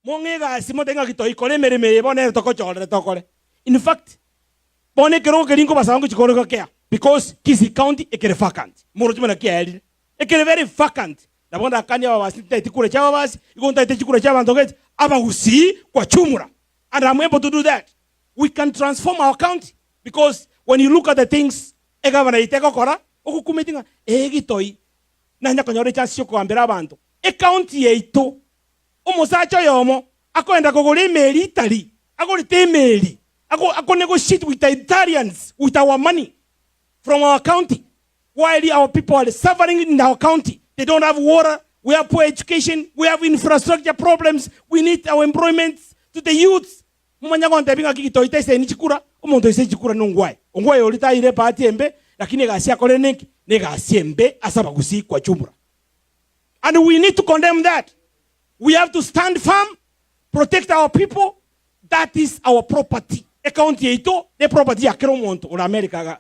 Mong'e egasi mote ng'aki toikore emeremo eye bono ere togochorere tokore. In fact, bono ekerogo keria nkobasaba ngochia kore gokea because Kisii County ekere vacant. Moroche buna kiaerire. Ekere very vacant. Nabo ndakanie ababasi ntaeti kura chia ababasi, igo ntaete chikura chia abanto gete, abagusii kwa jumla. And I'm able to do that. We can transform our county because when you look at the things egavana yaito egokora, ogokumeti ng'a ee gitoi nanya konyora echance yokogambera abanto. Ecounty yaito Omosacha oyomo akoenda kogora emeri Italy, agorete emeri, ako ako negotiate with the Italians with our money from our county while our people are suffering in our county, they don't have water, we have poor education, we have infrastructure problems, we need our employment to the youths. Momanye gontebia ng'aki gitoita eseni chikura, omonto oise chikura nongwae. Ongwae oria taire ebahati embe, lakini egasi akorire nenki? Negasi embe ase abagusii kwa jumla. And we need to condemn that. We have to stand firm, protect our people, that is our property. Ecounty yaito ne property ya kera omonto ore America iga.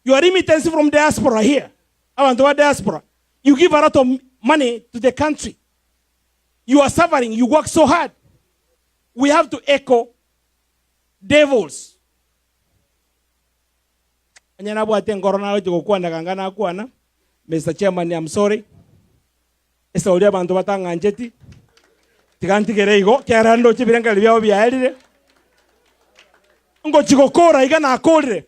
Your remittance from diaspora here, abanto ba diaspora, you give a lot of money to the country. You are suffering, you work so hard. We have to echo devils. Onye nabwate enkoro nagochia gokwana ganga nakwana, Mister Chairman I'm sorry, esauri abanto batang'ancheti, tiga ntigere igo, ekiagera ndoche ebirengererio biabo biaerire, ngochia gokora iga nakorire.